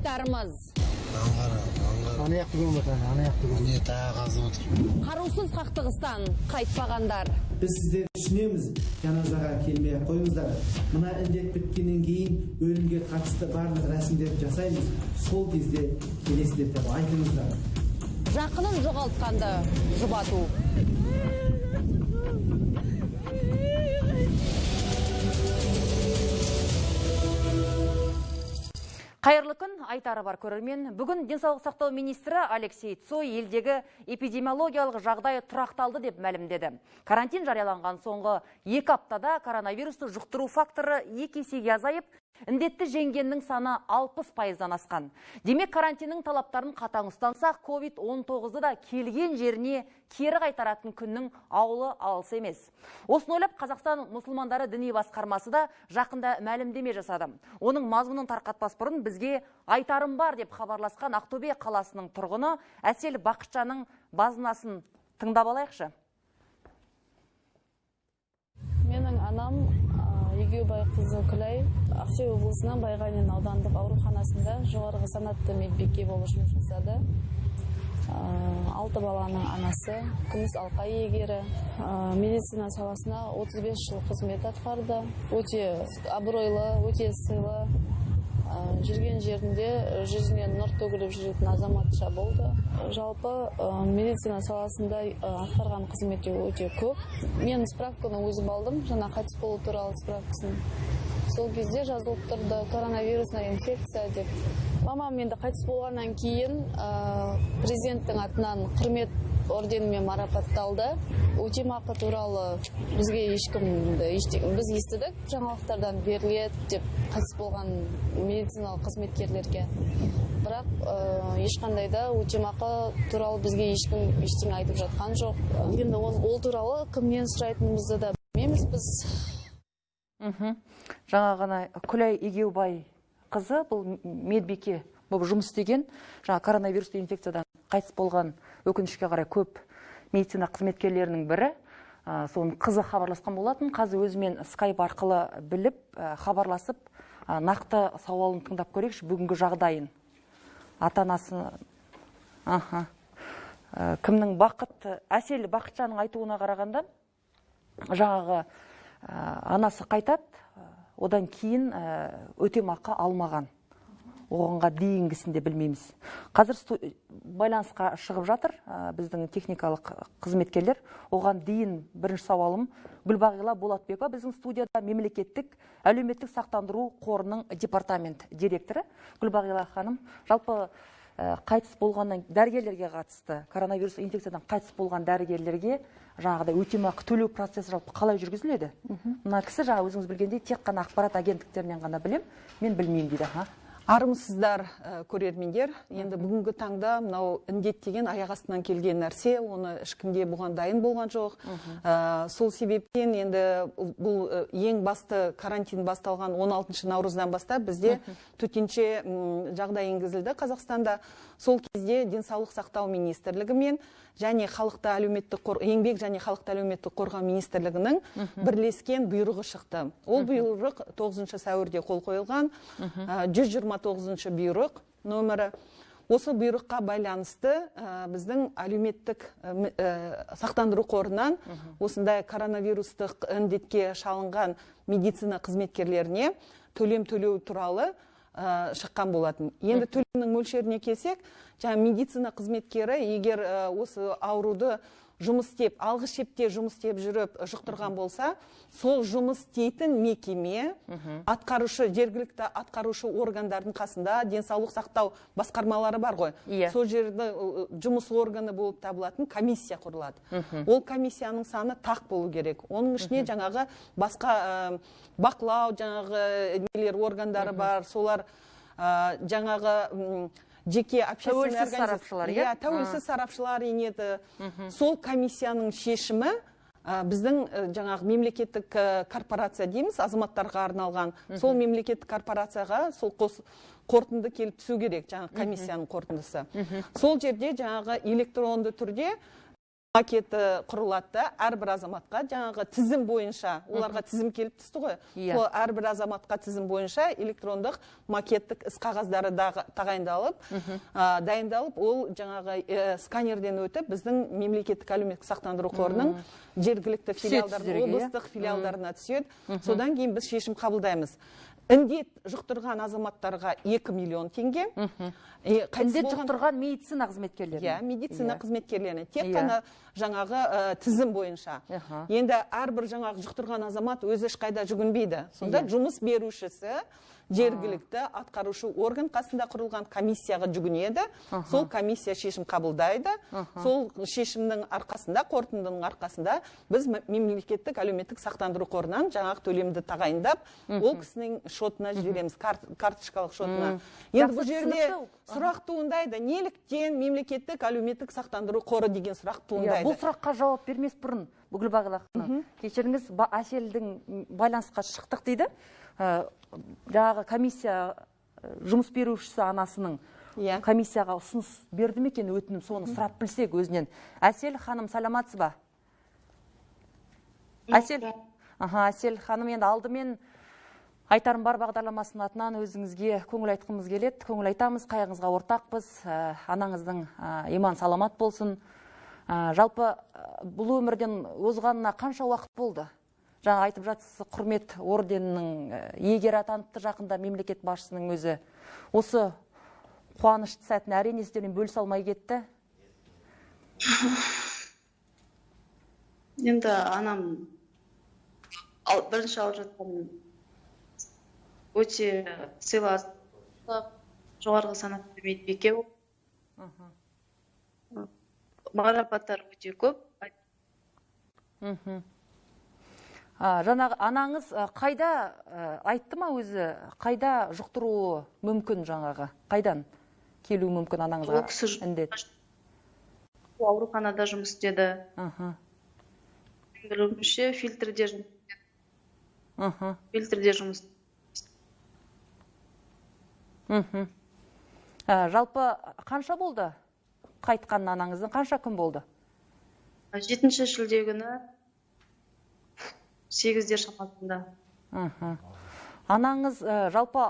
Айтарымыз. Аңғара, аңғара. Ана жақты көріп отыр, ана жақты көріп. Міне, тағы қазып отыр. Қарусыз қақтығыстан қайтпағандар. Біз сіздерді түсінеміз, жаназаға келмей ақ қойыңыздар. Мына індет біткеннен кейін өлімге қатысты барлық рәсімдерді жасаймыз. Сол кезде келесіздер деп айтыңыздар. Жақынын жоғалтқанды жұбату. Қайырлы күн, айтары бар көрермен. Бүгін денсаулық сақтау министрі Алексей Цой елдегі эпидемиологиялық жағдай тұрақталды деп мәлімдеді. Карантин жарияланған соңғы 2 аптада коронавирусты жұқтыру факторы 2 есеге азайып, індетті жеңгеннің саны 60%-дан асқан. Демек, карантиннің талаптарын қатаң ұстансақ, COVID-19-ды да келген жеріне кері қайтаратын күннің ауылы алыс емес. Осыны ойлап, Қазақстан мұсылмандары діни басқармасы да жақында мәлімдеме жасады. Оның мазмұнын тарқатпас бұрын бізге айтарым бар деп хабарласқан Ақтөбе қаласының тұрғыны Әсел Бақытжанның базынасын тыңдап алайықшы. Менің анам Егеубай қызы Күләй Ақтөбе облысының Байғанин аудандық ауруханасында жоғарғы санатты медбике болып жұмыс жасады. 6 баланың анасы, күміс алқа иегері, медицина саласына 35 жыл қызмет атқарды. Өте абыройлы, өте сыйлы, жүрген жерінде жүзінен нұр төгіліп жүретін азаматша болды. Жалпы медицина саласында атқарған қызметі өте көп. Мен справканы өзім алдым, жаңа қайтыс болу туралы справкасын. Сол кезде жазылып тұрды коронавирусная инфекция деп. Мамам енді қайтыс болғаннан кейін президенттің атынан құрмет орденімен марапатталды. Өтемақы туралы бізге ешкім, біз естідік, жаңалықтардан беріледі деп қайтыс болған медициналық қызметкерлерге. Бірақ ешқандай да өтемақы туралы бізге ешкім ештеңе айтып жатқан жоқ. Енді ол туралы кімнен сұрайтынымызды да білмейміз біз. Жаңа ғана Күләй Егеубай қызы, бұл медбике болып жұмыс істеген, жаңа коронавирусты инфекциядан қайтыс болған, өкінішке қарай көп медицина қызметкерлерінің бірі. Соның қызы хабарласқан болатын. Қазір өзімен скайп арқылы біліп, хабарласып, нақты сауалын тыңдап көрейікші бүгінгі жағдайын. Ата-анасы, кімнің Бақыт, Әсел Бақытжанның айтуына қарағанда, жаңағы анасы қайтады, одан кейін өтемақы алмаған. Оғанға дейінгісін де білмейміз. Қазір байланысқа шығып жатыр біздің техникалық қызметкерлер. Оған дейін бірінші сауалым Гүлбағила Болатбекова біздің студияда мемлекеттік әлеуметтік сақтандыру қорының департамент директоры. Гүлбағила ханым, жалпы қайтыс болғаннан дәрігерлерге қатысты, коронавирус инфекциядан қайтыс болған дәрігерлерге жаңағыдай өтемақы төлеу процесі жалпы қалай жүргізіледі? Мына кісі жаңа өзіңіз білгендей тек қана ақпарат агенттіктерінен ғана білем, мен білмеймін дейді. Армысыздар, көрермендер. Енді бүгінгі таңда мынау індет деген аяқ астынан келген нәрсе, оны ешкімде бұған дайын болған жоқ. Сол себептен енді бұл ең басты карантин басталған 16 наурыздан бастап бізде төтенше жағдай енгізілді Қазақстанда. Сол кезде денсаулық сақтау министрлігі мен және халықты әлеуметтік қор, еңбек және халықты әлеуметтік қорғау министрлігінің бірлескен бұйрығы шықты. Ол бұйрық 9 сәуірде қол қойылған, 129 бұйрық нөмірі. Осы бұйрыққа байланысты біздің әлеуметтік сақтандыру қорынан осындай коронавирустық індетке шалынған медицина қызметкерлеріне төлем төлеу туралы шыққан болатын. Енді төлемнің мөлшеріне келсек, жаңа медицина қызметкері егер осы ауруды жұмыс істеп, алғы шепте жұмыс істеп жүріп жұқтырған болса, сол жұмыс істейтін мекеме, атқарушы, жергілікті атқарушы органдардың қасында денсаулық сақтау басқармалары бар ғой. Сол жерде жұмыс органы болып табылатын комиссия құрылады. Ол комиссияның саны тақ болу керек. Оның ішіне жаңағы басқа бақылау, жаңағы нелер органдары бар, солар жаңағы жеке общественный Тәуелсіз организация. сарапшылар, иә? Иә, тәуелсіз сарапшылар енеді. Сол комиссияның шешімі біздің жаңағы мемлекеттік корпорация дейміз, азаматтарға арналған. Сол мемлекеттік корпорацияға сол қорытынды келіп түсу керек, жаңағы комиссияның қорытындысы. Сол жерде жаңағы электронды түрде Макеті құрылады да, әрбір азаматқа жаңағы тізім бойынша, оларға тізім келіп түсті ғой. Сол әрбір азаматқа тізім бойынша электрондық макеттік іс қағаздары тағайындалып, дайындалып, ол жаңағы сканерден өтіп, біздің мемлекеттік әлеуметтік сақтандыру қорының жергілікті филиалдарына, облыстық филиалдарына түседі. Содан кейін біз шешім қабылдаймыз. Індет жұқтырған азаматтарға 2 миллион теңге. Індет жұқтырған медицина қызметкерлеріне. Иә, медицина қызметкерлеріне. Тек қана жаңағы тізім бойынша. Енді әрбір жаңағы жұқтырған азамат өзі ешқайда жүгінбейді. Сонда жұмыс берушісі жергілікті атқарушы орган қасында құрылған комиссияға жүгінеді. Сол комиссия шешім қабылдайды. Сол шешімнің арқасында, қорытындының арқасында біз мемлекеттік әлеуметтік сақтандыру қорынан жаңағы төлемді тағайындап, ол кісінің шотына жібереміз, карточкалық шотына. Енді бұл жерде сұрақ туындайды. Неліктен мемлекеттік әлеуметтік сақтандыру қоры деген сұрақ туындайды. Бұл сұраққа жауап бермес бұрын, Гүлбағила ханым, кешіріңіз, Әселдің байланысқа шықтық дейді. Жаңағы комиссия жұмыс берушісі анасының комиссияға ұсыныс берді ме екен, өтінім, соны сұрап білсек өзінен. Әсел ханым, саламатсыз ба? Әсел, Әсел ханым, енді алдымен айтарым бар бағдарламасының атынан өзіңізге көңіл айтқымыз келеді. Көңіл айтамыз, қайғыңызға ортақпыз. Анаңыздың иман саламат болсын. Жалпы бұл өмірден озғанына қанша уақыт болды? Жаңа айтып жатсыз, құрмет орденінің иегері атаныпты жақында мемлекет басшысының өзі. Осы қуанышты сәтін әрине сіздермен бөлісе алмай кетті. Енді анам бірінші алып жатқан өте сыйлы, жоғарғы санатты медбике. Марапаттар өте көп. Жаңағы анаңыз қайда айтты ма өзі, қайда жұқтыруы мүмкін жаңағы? Қайдан келуі мүмкін анаңызға індет? Ауруханада жұмыс істеді. Білуімше, фильтрде жұмыс істеді. Фильтрде жұмыс. Жалпы қанша болды қайтқан анаңыздың, қанша күн болды? 7 шілде күні 8-дер шамасында. Анаңыз жалпы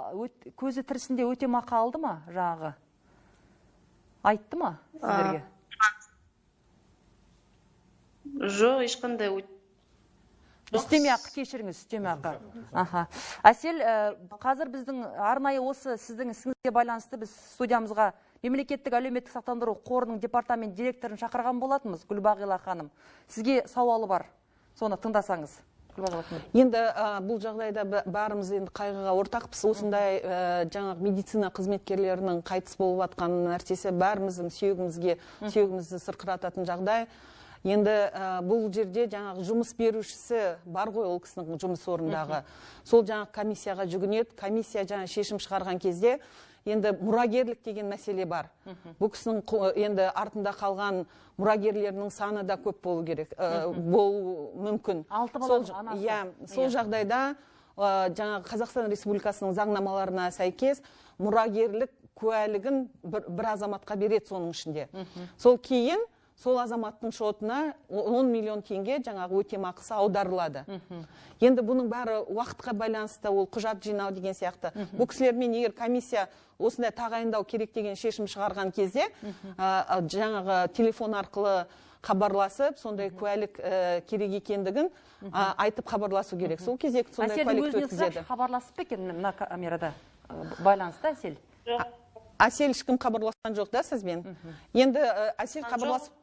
көзі тірісінде өтемақы алды ма жаңағы? Айтты ма сіздерге? Жоқ, ешқандай. Үстемеақы, кешіріңіз, үстемеақы. Әсел, қазір біздің арнайы осы сіздің ісіңізге байланысты біз студиямызға мемлекеттік әлеуметтік сақтандыру қорының департамент директорын шақырған болатынбыз, Гүлбағила ханым. Сізге сауалы бар, соны тыңдасаңыз. Енді бұл жағдайда бәріміз енді қайғыға ортақпыз. Осындай жаңағы медицина қызметкерлерінің қайтыс болып жатқан нәрсесі бәріміздің сүйегімізді сырқырататын жағдай. Енді бұл жерде жаңағы жұмыс берушісі бар ғой, ол кісінің жұмыс орнындағы. Сол жаңағы комиссияға жүгінеді. Комиссия жаңа шешім шығарған кезде енді мұрагерлік деген мәселе бар. Бұл кісінің енді артында қалған мұрагерлерінің саны да көп болу керек, болу мүмкін. 6 баланың анасы. Иә, сол жағдайда жаңағы Қазақстан Республикасының заңнамаларына сәйкес мұрагерлік куәлігін бір азаматқа береді соның ішінде. Сол кейін сол азаматтың шотына 10 миллион теңге жаңағы өтемақысы аударылады. Енді бұның бәрі уақытқа байланысты, ол құжат жинау деген сияқты. Бұл кісілермен егер комиссия осындай тағайындау керек деген шешім шығарған кезде, жаңағы телефон арқылы хабарласып, сондай куәлік керек екендігін айтып хабарласу керек. Сол кезде сондай куәлікті өткізеді. Хабарласып па екен мына камерада байланыста Әсел? Әсел ешкім хабарласқан жоқ да сізбен? Енді Әсел хабарласып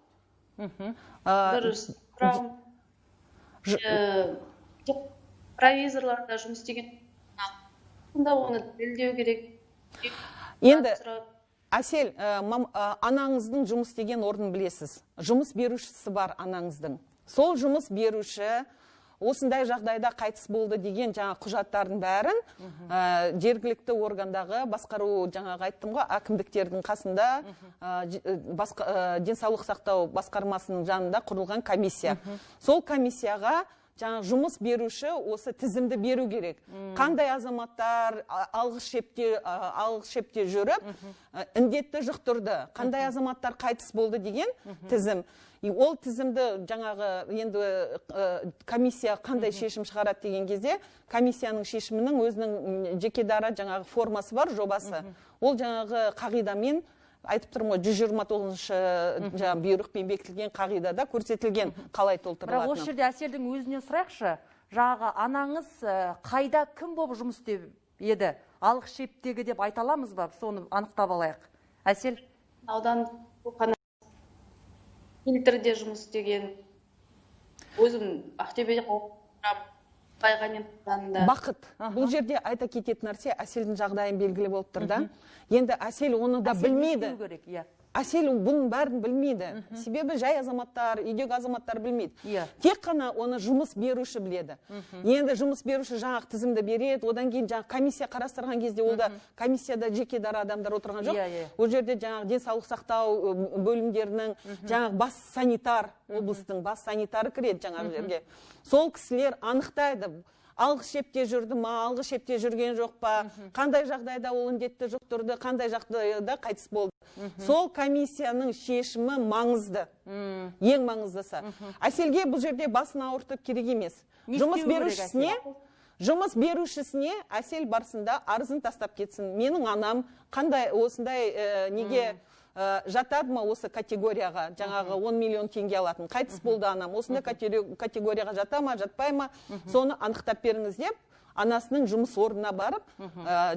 Дұрыс. Провизорларда жұмыс істеген, сонда оны дәлелдеу керек. Енді Әсел, анаңыздың жұмыс істеген орнын білесіз. Жұмыс берушісі бар анаңыздың. Сол жұмыс беруші осындай жағдайда қайтыс болды деген жаңа құжаттардың бәрін жергілікті органдағы басқару, жаңағы айттым ғой, әкімдіктердің қасында денсаулық сақтау басқармасының жанында құрылған комиссия. Сол комиссияға жаңа жұмыс беруші осы тізімді беру керек. Қандай азаматтар алғы шепте жүріп індетті жұқтырды, қандай азаматтар қайтыс болды деген тізім. И ол тізімді жаңағы енді комиссия қандай шешім шығарады деген кезде, комиссияның шешімінің өзінің жеке дара жаңағы формасы бар, жобасы. Ол жаңағы қағидамен, айтып тұрмын ғой, 129-шы жаңағы бұйрықпен бекітілген қағидада көрсетілген қалай толтырылатыны. Бірақ осы жерде Әселдің өзінен сұрайықшы, жаңағы анаңыз қайда кім болып жұмыс істеп еді? Алық шептегі деп айта аламыз ба? Соны анықтап алайық. Әсел? Аудан фильтрде жұмыс істеген. Өзім Ақтөбеде Байғанин ауданында. Бақыт. Бұл жерде айта кететін нәрсе, Әселдің жағдайын белгілі болып тұр да. Енді Әсел оны да білмейді. Әсел бұның бәрін білмейді. Себебі жай азаматтар, үйдегі азаматтар білмейді. Тек қана оны жұмыс беруші біледі. Енді жұмыс беруші жаңағы тізімді береді, одан кейін жаңағы комиссия қарастырған кезде ол да комиссияда жеке дара адамдар отырған жоқ. Ол жерде жаңағы денсаулық сақтау бөлімдерінің жаңағы бас санитар, облыстың бас санитары кіреді жаңағы жерге. Сол кісілер анықтайды. Алғы шепте жүрді ма, алғы шепте жүрген жоқ па, қандай жағдайда ол індетті жұқтырды, қандай жағдайда қайтыс болды. Сол комиссияның шешімі маңызды. Ең маңыздысы. Әселге бұл жерде басын ауыртып керек емес. Жұмыс берушісіне Әсел барсында арызын тастап кетсін. Менің анам қандай осындай неге жатады ма осы категорияға, жаңағы 10 миллион теңге алатын, қайтыс болды анам, осындай категорияға жата ма, жатпай ма, соны анықтап беріңіз деп, анасының жұмыс орнына барып,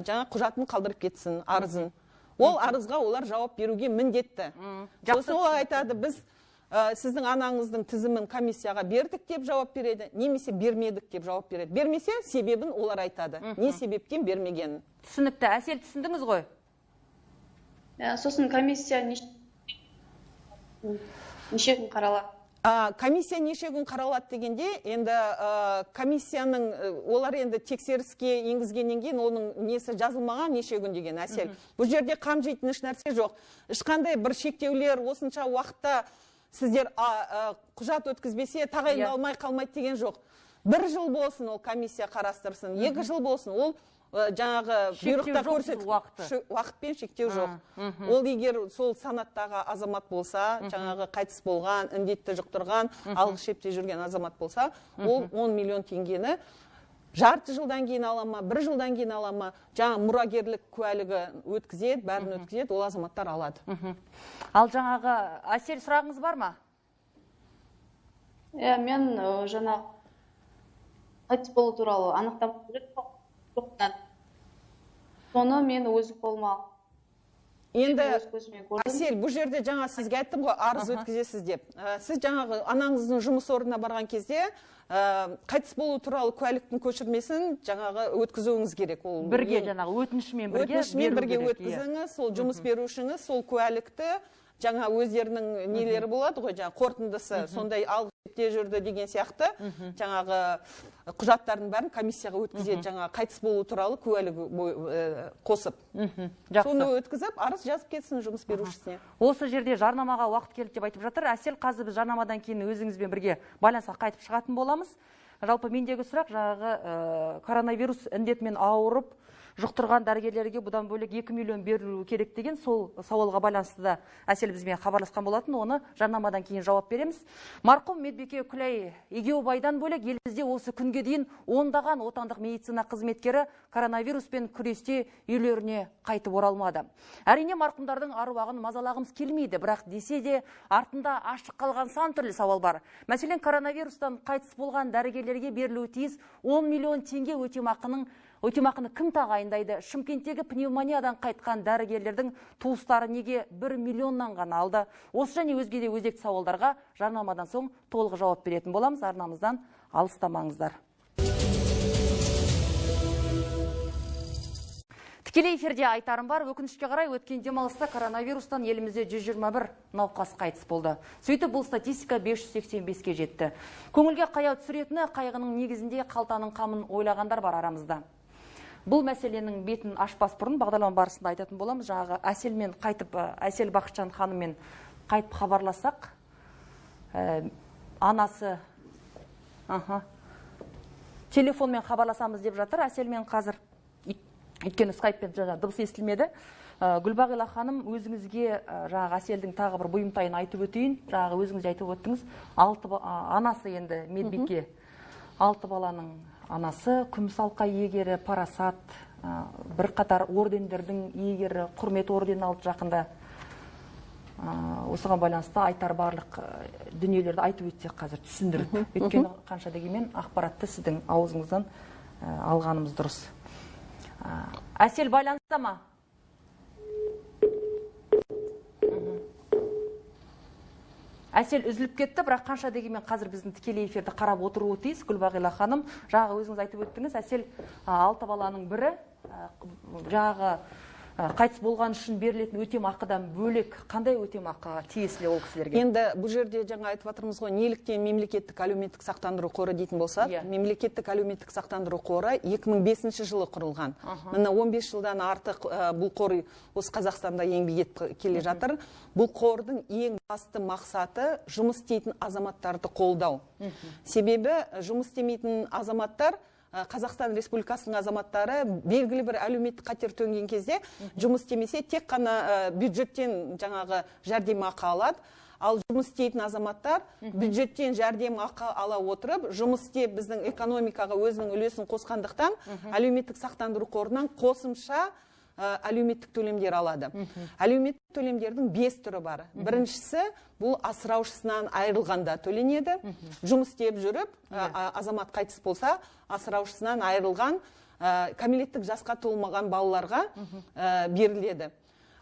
жаңа құжатын қалдырып кетсін, арызын. Ол арызға олар жауап беруге міндетті. Сосын ол айтады, біз сіздің анаңыздың тізімін комиссияға бердік деп жауап береді, немесе бермедік деп жауап береді. Бермесе, себебін олар айтады, не себептен бермегенін. Түсінікті. Әсел, түсіндіңіз ғой? Сосын комиссия неше күн қаралады? Комиссия неше күн қаралады дегенде, енді комиссияның, олар енді тексеріске енгізгеннен кейін оның несі жазылмаған неше күн деген, Әсел. Бұл жерде қам жейтін еш нәрсе жоқ. Ешқандай бір шектеулер, осынша уақытта сіздер құжат өткізбесе тағайындалмай қалмайды деген жоқ. 1 жыл болсын ол комиссия қарастырсын, 2 жыл болсын, ол жаңағы бұйрықта көрсетілген уақытпен шектеу жоқ. Ол егер сол санаттағы азамат болса, жаңағы қайтыс болған, індетті жұқтырған, алғы шепте жүрген азамат болса, ол 10 миллион теңгені жарты жылдан кейін ала ма, 1 жылдан кейін ала ма, жаңа мұрагерлік куәлігі өткізеді, бәрін өткізеді, ол азаматтар алады. Ал жаңағы Әсел, сұрағыңыз бар ма? Мен жаңа қайтыс болу туралы анықтап соны мен өз қолыма. Енді Әсел, бұл жерде жаңа сізге айттым ғой, арыз өткізесіз деп. Сіз жаңағы анаңыздың жұмыс орнына барған кезде қайтыс болу туралы куәліктің көшірмесін жаңағы өткізуіңіз керек. Ол бірге жаңағы өтінішімен бірге өткізіңіз, сол жұмыс берушіңіз сол куәлікті жаңа өздерінің нелері болады ғой, жаңа қорытындысы, сондай алғы шепте жүрді деген сияқты жаңағы құжаттардың бәрін комиссияға өткізеді, жаңа қайтыс болу туралы куәлігі қосып. Соны өткізіп, арыз жазып кетсін жұмыс берушісіне. Осы жерде жарнамаға уақыт келді деп айтып жатыр. Әсел, қазір біз жарнамадан кейін өзіңізбен бірге байланысқа қайтып шығатын боламыз. Жалпы мендегі сұрақ, жаңағы коронавирус індетімен ауырып жұқтырған дәрігерлерге бұдан бөлек 2 миллион берілуі керек деген сол сауалға байланысты да Әсел бізбен хабарласқан болатын, оны жарнамадан кейін жауап береміз. Марқұм медбике Күләй Егеубайдан бөлек елімізде осы күнге дейін ондаған отандық медицина қызметкері коронавируспен күресте үйлеріне қайтып оралмады. Әрине, марқұмдардың аруағын мазалағымыз келмейді, бірақ десе де артында ашық қалған сан түрлі сауал бар. Мәселен, коронавирустан қайтыс болған дәрігерлерге берілуі тиіс 10 миллион теңге өтемақыны кім тағайындайды? Шымкенттегі пневмониядан қайтқан дәрігерлердің туыстары неге 1 миллионнан ғана алды? Осы және өзге де өзекті сауалдарға жарнамадан соң толық жауап беретін боламыз. Арнамыздан алыстамаңыздар. Тікелей эфирде айтарым бар. Өкінішке қарай, өткен демалыста коронавирустан елімізде 121 науқас қайтыс болды. Сөйтіп бұл статистика 585-ке жетті. Көңілге қаяу түсіретіні, қайғының негізінде қалтаның қамын ойлағандар бар арамызда. Бұл мәселенің бетін ашпас бұрын бағдарлама барысында айтатын боламыз. Жаңағы Әселмен қайтып, Әсел Бақытжан ханыммен қайтып хабарласақ, анасы телефонмен хабарласамыз деп жатыр. Әселмен қазір, өйткені скайппен жаңа дыбыс естілмеді. Гүлбағила ханым, өзіңізге жаңағы Әселдің тағы бір бұйымтайын айтып өтейін. Жаңағы өзіңіз айтып өттіңіз. 6 анасы енді медбике. 6 баланың анасы, күміс алқа иегері, парасат, бірқатар ордендердің иегері, құрмет орденін алды жақында. Осыған байланысты айтар барлық дүниелерді айтып өтсек қазір түсіндіріп. Өйткені қанша дегенмен ақпаратты сіздің аузыңыздан алғанымыз дұрыс. Әсел байланыста ма? Әсел үзіліп кетті, бірақ қанша дегенмен қазір біздің тікелей эфирді қарап отыруы тиіс. Гүлбағила ханым, жаңағы өзіңіз айтып өттіңіз, Әсел 6 баланың бірі, жаңағы қайтыс болған үшін берілетін өтемақыдан бөлек қандай өтемақы тиесілі ол кісілерге? Енді бұл жерде жаңа айтып жатырмыз ғой, неліктен мемлекеттік әлеуметтік сақтандыру қоры дейтін болсақ, мемлекеттік әлеуметтік сақтандыру қоры 2005 жылы құрылған. Міне 15 жылдан артық бұл қор осы Қазақстанда еңбек етіп келе жатыр. Бұл қордың ең басты мақсаты жұмыс істейтін азаматтарды қолдау. Себебі жұмыс істемейтін азаматтар, Қазақстан Республикасының азаматтары белгілі бір әлеуметтік қатер төнген кезде жұмыс істемесе тек қана бюджеттен жаңағы жәрдемақы алады. Ал жұмыс істейтін азаматтар бюджеттен жәрдемақы ала отырып, жұмыс істеп біздің экономикаға өзінің үлесін қосқандықтан әлеуметтік сақтандыру қорынан қосымша әлеуметтік төлемдер алады. Әлеуметтік төлемдердің 5 түрі бар. Біріншісі бұл асыраушысынан айырылғанда төленеді. Жұмыс істеп жүріп, азамат қайтыс болса, асыраушысынан айырылған, кәмелеттік жасқа толмаған балаларға беріледі.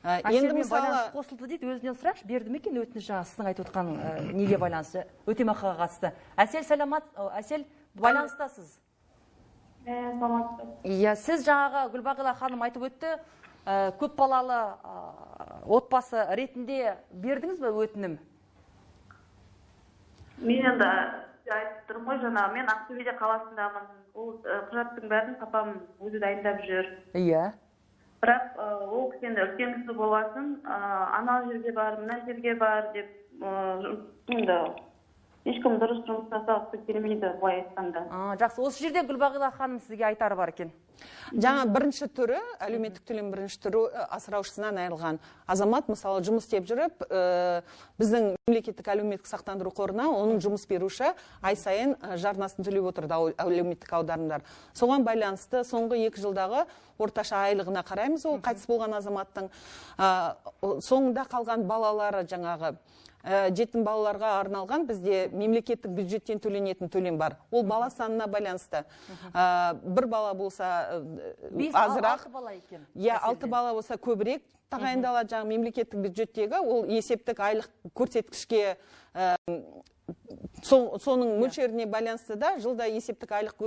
Енді мысалы қосылды дейді, өзінен сұрақшы, берді ме екен өтініш жаңа сіздің айтып отқан неге байланысты, өтемақыға қатысты. Әсел, саламат, Әсел, байланыстасыз? Иә, сіз жаңағы Гүлбағила ханым айтып өтті, көп балалы отбасы ретінде бердіңіз бе өтінім? Мен енді айтып тұрмын ғой, жаңа мен Ақтөбеде қаласындамын. Ол құжаттың бәрін папам өзі дайындап жүр. Иә. Бірақ ол кісі енді үлкен кісі болғасын, анау жерге бар, мына жерге бар деп енді ешкім дұрыс жұмыс жасағысы келмейді былай айтқанда. Жақсы, осы жерде Гүлбағила ханым сізге айтары бар екен. Жаңа бірінші түрі, әлеуметтік төлем бірінші түрі асыраушысынан айырылған азамат, мысалы, жұмыс істеп жүріп, біздің мемлекеттік әлеуметтік сақтандыру қорына оның жұмыс беруші ай сайын жарнасын төлеп отырды әлеуметтік аударымдар. Соған байланысты соңғы 2 жылдағы орташа айлығына қараймыз, ол қайтыс болған азаматтың соңында қалған балалары жаңағы жетім балаларға арналған бізде мемлекеттік бюджеттен төленетін төлем бар. Ол бала санына байланысты. Бір бала болса азырақ, 6 бала екен. Иә, 6 бала болса көбірек тағайындалады. Жаңа мемлекеттік бюджеттегі ол есептік айлық көрсеткішке соның мөлшеріне байланысты да жылда есептік айлық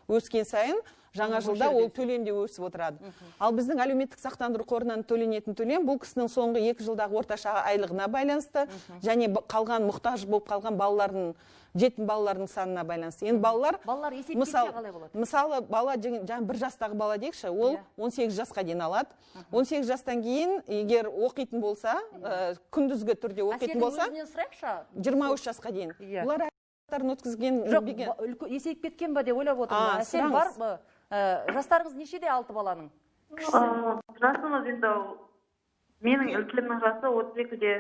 өскен сайын жаңа жылда ол төлем де өсіп отырады. Ал біздің әлеуметтік сақтандыру қорынан төленетін төлем бұл кісінің соңғы 2 жылдағы орташа айлығына байланысты және қалған мұқтаж болып қалған балалардың, жетім балалардың санына байланысты. Енді балалар есептесе қалай болады? Мысалы, бала жаңа 1 жастағы бала дейікші, ол 18 жасқа дейін алады. 18 жастан кейін егер оқитын болса, күндізгі түрде оқитын болса, 23 жасқа дейін. Бұлар өткізген жоқ, есейіп кеткен ба деп ойлап отырмын. Әсел бар ба? Жастарыңыз нешеде 6 баланың? Жасымыз енді менің үлкеннің жасы 32-де.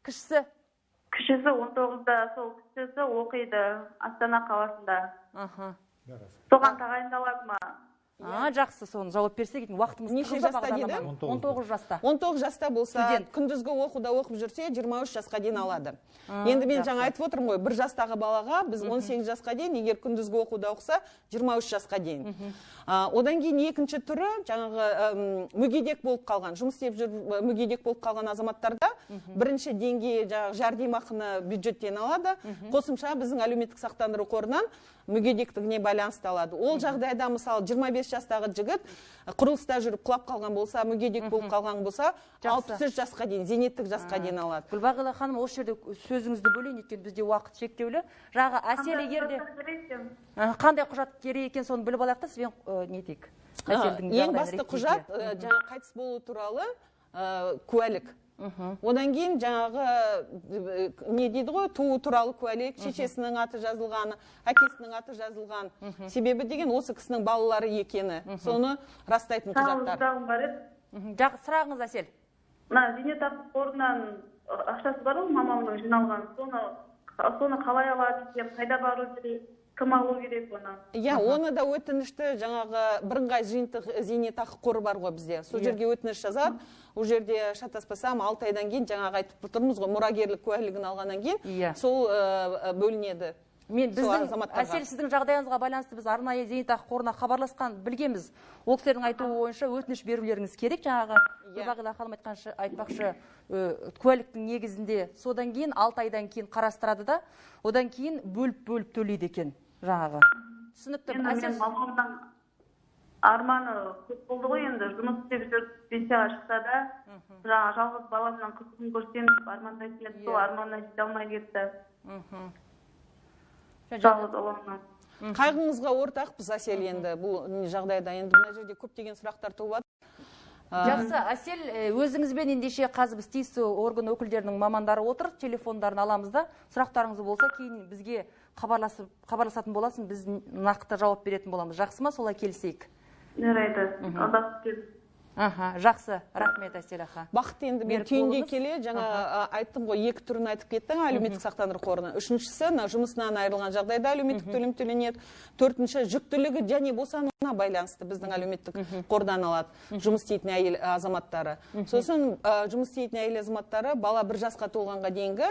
Кішісі? Кішісі 19-да, сол кішісі оқиды Астана қаласында. Соған тағайындалады ма? Жақсы, соны жауап берсек екен. Уақытымыз неше жаста деді? 19 жаста. 19 жаста болса, күндізгі оқуда оқып жүрсе, 23 жасқа дейін алады. Енді мен жаңа айтып отырмын ғой, 1 жастағы балаға біз 18 жасқа дейін, егер күндізгі оқуда оқыса, 23 жасқа дейін. Одан кейін екінші түрі, жаңағы мүгедек болып қалған, жұмыс істеп жүріп мүгедек болып қалған азаматтарда бірінші деңгейі жаңағы жәрдемақыны бюджеттен алады, қосымша біздің әлеуметтік сақтандыру қорынан мүгедектігіне байланысты алады. Ол жағдайда мысалы 25 жастағы жігіт құрылыста жүріп құлап қалған болса, мүгедек болып қалған болса, 63 жасқа дейін, зейнеттік жасқа дейін алады. Гүлбағила ханым, осы жерде сөзіңізді бөлейін, өйткені бізде уақыт шектеулі. Жаңағы Әсел егер де қандай құжат керек екен, соны біліп алайық та, сізбен не дейік? Ең басты құжат жаңа қайтыс болу туралы куәлік. Одан кейін жаңағы не дейді ғой, туу туралы куәлік, шешесінің аты жазылғаны, әкесінің аты жазылған. Себебі деген осы кісінің балалары екені, соны растайтын құжаттар. Сұрағыңыз, Әсел. Мына зейнетақы қорынан ақшасы бар ғой мамамның жиналған, соны қалай алады екен, қайда бару керек, кім алу керек оны? Иә, оны да өтінішті жаңағы бірыңғай жиынтық зейнетақы қоры бар ғой бізде. Сол жерге өтініш жазады. Ол жерде шатаспасам 6 айдан кейін жаңағы айтып отырмыз ғой, мұрагерлік куәлігін алғаннан кейін сол бөлінеді. Мен біздің Әсел, сіздің жағдайыңызға байланысты біз арнайы зейнетақы қорына хабарласқан білгенбіз. Ол кісілердің айтуы бойынша өтініш берулеріңіз керек. Жаңағы Гүлбағила ханым айтпақшы, куәліктің негізінде содан кейін 6 айдан кейін қарастырады да, одан кейін бөліп-бөліп төлейді екен жаңағы. Түсінікті. Әсел, мамамның арманы көп болды ғой енді, жұмыс істеп жүріп пенсияға шықса да, жаңағы жалғыз баламның қызын көрсем деп армандайтын еді, сол арманына жете алмай кетті. Жалғыз ұлымнан. Қайғыңызға ортақпыз, Әсел, енді бұл жағдайда енді мына жерде көптеген сұрақтар туып жатыр. Жақсы, Әсел, өзіңізбен ендеше қазір біз тиісті орган өкілдерінің мамандары отыр, телефондарын аламыз да, сұрақтарыңыз болса кейін бізге хабарласатын боласың, біз нақты жауап беретін боламыз. Жақсы ма, солай келісейік? Жарайды, ұзақ күтеміз. Жақсы, рахмет, Әсел аға. Бақыт, енді мен түйіндей келе, жаңа айттым ғой, екі түрін айтып кеттің әлеуметтік сақтандыру қорының. Үшіншісі, жұмысынан айырылған жағдайда әлеуметтік төлем төленеді. Төртінші, жүктілігі және босануына байланысты біздің әлеуметтік қордан алады жұмыс істейтін әйел азаматтары. Сосын жұмыс істейтін әйел азаматтары бала 1 жасқа толғанға дейінгі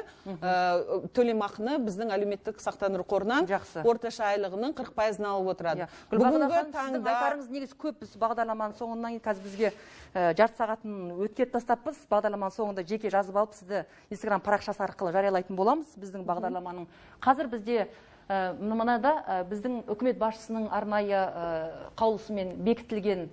төлемақыны біздің әлеуметтік сақтандыру қорынан орташа айлығының 40%-ын алып отырады. Бүгінгі таңда айтарыңыз негізі көп, біз бағдарламаның соңынан кейін қазір бізге жарты сағатын өткеріп тастаппыз. Бағдарламаның соңында жеке жазып алып, сізді Инстаграм парақшасы арқылы жариялайтын боламыз біздің бағдарламаның. Қазір бізде мынада біздің үкімет басшысының арнайы қаулысымен бекітілген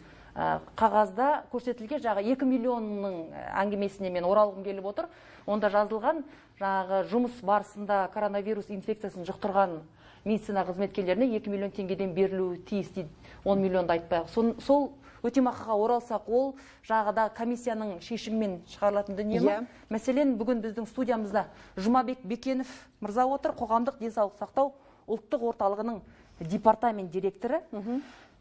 қағазда көрсетілген жаңағы 2 миллионның әңгімесіне мен оралғым келіп отыр. Онда жазылған жаңағы жұмыс барысында коронавирус инфекциясын жұқтырған медицина қызметкерлеріне 2 миллион теңгеден берілуі тиіс дейді. 10 миллионды айтпай-ақ. Сол өтемақыға оралсақ, ол жаңағыда комиссияның шешімімен шығарылатын дүние ме? Мәселен, бүгін біздің студиямызда Жұмабек Бекенов мырза отыр, қоғамдық денсаулық сақтау ұлттық орталығының департамент директоры.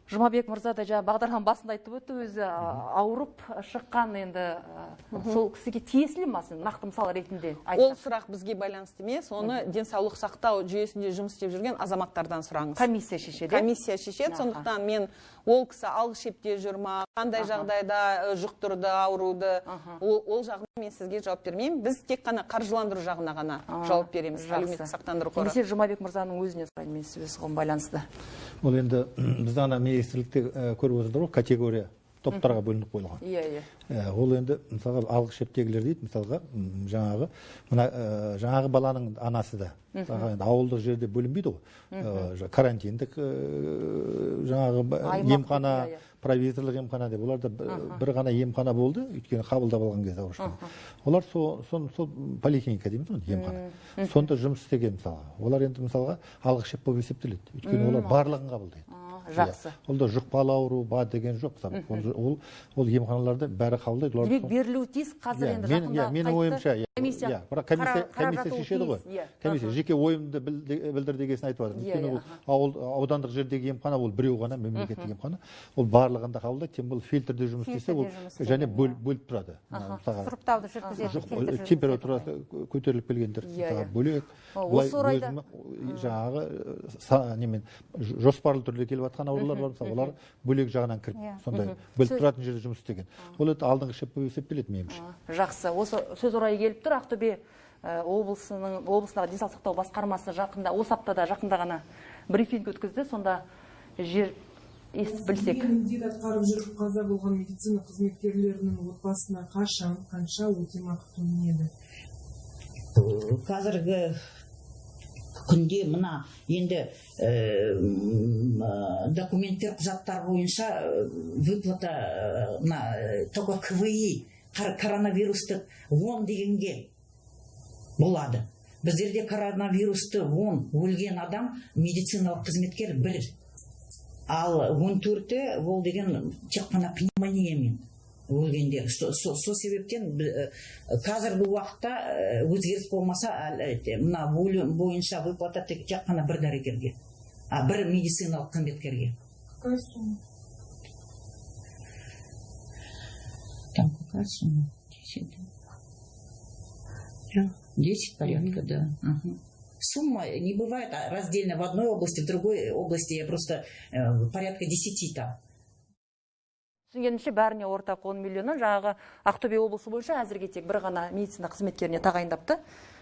Жұмабек мырза да жаңа бағдарлама басында айтып өтті, өзі ауырып шыққан, енді сол кісіге тиесілі ма, нақты мысал ретінде айтсақ? Ол сұрақ бізге байланысты емес, оны денсаулық сақтау жүйесінде жұмыс істеп жүрген азаматтардан сұраңыз. Комиссия шешеді. Комиссия шешеді, сондықтан мен ол кісі алғы шепте жүр ма, қандай жағдайда жұқтырды ауруды, ол жағына мен сізге жауап бермеймін. Біз тек қана қаржыландыру жағына ғана жауап береміз, әлеуметтік сақтандыру қоры. Немесе Жұмабек мырзаның өзіне сұрайын мен соған байланысты. Ол енді біздің ана министрлікте көріп отырдық ғой, категория топтарға бөлініп қойылған. Иә, иә. Ол енді мысалға алғы шептегілер дейді, мысалға жаңағы мына жаңағы баланың анасы да мысалға енді ауылдық жерде бөлінбейді ғой. Карантиндік жаңағы емхана, провизорлық емхана деп, оларда бір ғана емхана болды, өйткені қабылдап алған кезде аурухана. Олар сол поликлиника дейміз ғой, емхана. Сонда жұмыс істеген мысалға. Олар енді мысалға алғы шеп болып есептеледі. Өйткені олар барлығын қабылдайды. Жақсы. Ол да жұқпалы ауру ба деген жоқ. Ол емханаларда бәрі қабылдайды. Демек берілуі тиіс қазір енді жақында. Менің ойымша, комиссия комиссия шешеді ғой. Комиссия жеке ойымды білдір дегесін айтып жатырмын. Өйткені ол аудандық жердегі емхана, ол біреу ғана мемлекеттік емхана. Ол барлығын да қабылдайды, тем более фильтрде жұмыс істесе, ол және бөліп тұрады. Сұрыптауды жүргізеді. Температурасы көтеріліп келгендер бөлек. Жаңағы немен жоспарлы түрде келіп жатқан аурулар бар, мысалы, олар бөлек жағынан кіріп, сондай бөліп тұратын жерде жұмыс істеген. Ол енді алдыңғы шеп болып есептеледі меніңше. Жақсы, осы сөз орайы келіп тұр. Ақтөбе облысындағы денсаулық сақтау басқармасы жақында, осы аптада жақында ғана брифинг өткізді. Сонда жер естіп білсек. Міндет атқарып жүріп қаза болған медицина қызметкерлерінің отбасына қашан, қанша өтемақы төленеді? Қазіргі күнде мына енді документтер, құжаттар бойынша выплата мына только КВИ, коронавирусты 10 дегенге болады. Біздерде коронавирусты 10 өлген адам медициналық қызметкер 1. Ал 14-і ол деген тек қана пневмониямен өлгендер. Сол себептен қазіргі уақытта өзгеріс болмаса, мына бойынша выплата тек қана бір дәрігерге, бір медициналық қызметкерге. Какая сумма? Какая сумма? 10. 10 порядка, да. Угу. Сумма не бывает раздельно в одной области, в другой области я просто порядка 10 там. Түсінгенімше, бәріне ортақ 10 миллионнан жаңағы Ақтөбе облысы бойынша әзірге тек бір ғана медицина қызметкеріне тағайындапты.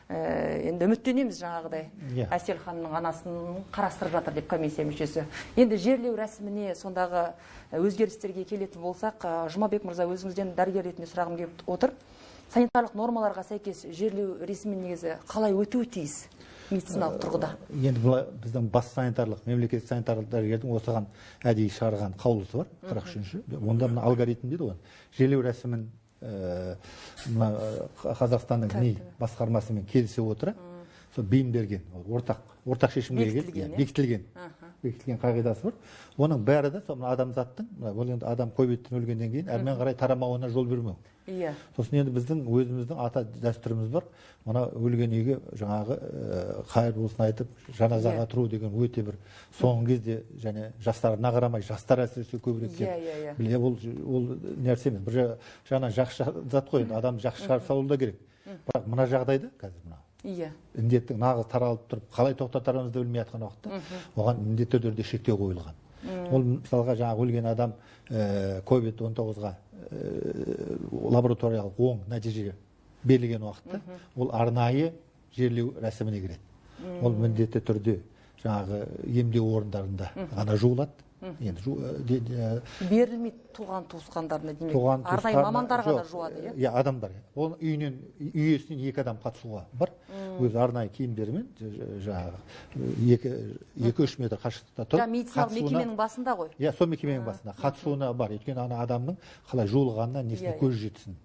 Енді үміттенеміз жаңағыдай Әсел ханымның анасын қарастырып жатыр деп комиссия мүшесі. Енді жерлеу рәсіміне сондағы өзгерістерге келетін болсақ, Жұмабек мырза, өзіңізден дәрігер ретінде сұрағым келіп отыр. Санитарлық нормаларға сәйкес жерлеу рәсімі негізі қалай өтуі тиіс медициналық тұрғыда? Енді біздің бас санитарлық, мемлекеттік санитарлық дәрігердің осыған әдейі шығарған қаулысы бар, 43-ші. Онда мына алгоритм дейді ғой. Жерлеу рәсімін мына Қазақстанның діни басқармасымен келісе отыра, сол бейімделген, ортақ шешімге келген, бекітілген қағидасы бар. Оның бәрі де сол адамзаттың, ол енді адам ковидтен өлгеннен кейін әрмен қарай тарамауына жол бермеу. Сосын енді біздің өзіміздің ата дәстүріміз бар. Мына өлген үйге жаңағы қайыр болсын айтып, жаназаға тұру деген өте бір соңғы кезде және жастарына қарамай, жастар әсіресе көбірек келіп, біле, ол нәрсе емес. Бір жағынан жақсы зат қой, енді адам жақсы шығарып салу да керек. Бірақ мына жағдайда қазір мына індеттің нағыз таралып тұрып, қалай тоқтатарымызды білмей жатқан уақытта оған міндетті түрде шектеу қойылған. Ол мысалға жаңағы өлген адам COVID-19-ға лабораториялық оң нәтиже берілген уақытта ол арнайы жерлеу рәсіміне кіреді. Ол міндетті түрде жаңағы емдеу орындарында ғана жуылады. Енді берілмейді туған туысқандарына, демек арнайы мамандар ғана жуады, иә? Иә, адамдар. Ол үйінен, үй иесінен 2 адам қатысуға бар. Өз арнайы киімдерімен жаңағы 2-3 метр қашықтықта тұрып, медициналық мекеменің басында ғой. Иә, сол мекеменің басында қатысуына бар. Өйткені ана адамның қалай жуылғанына, несіне көз жетсін.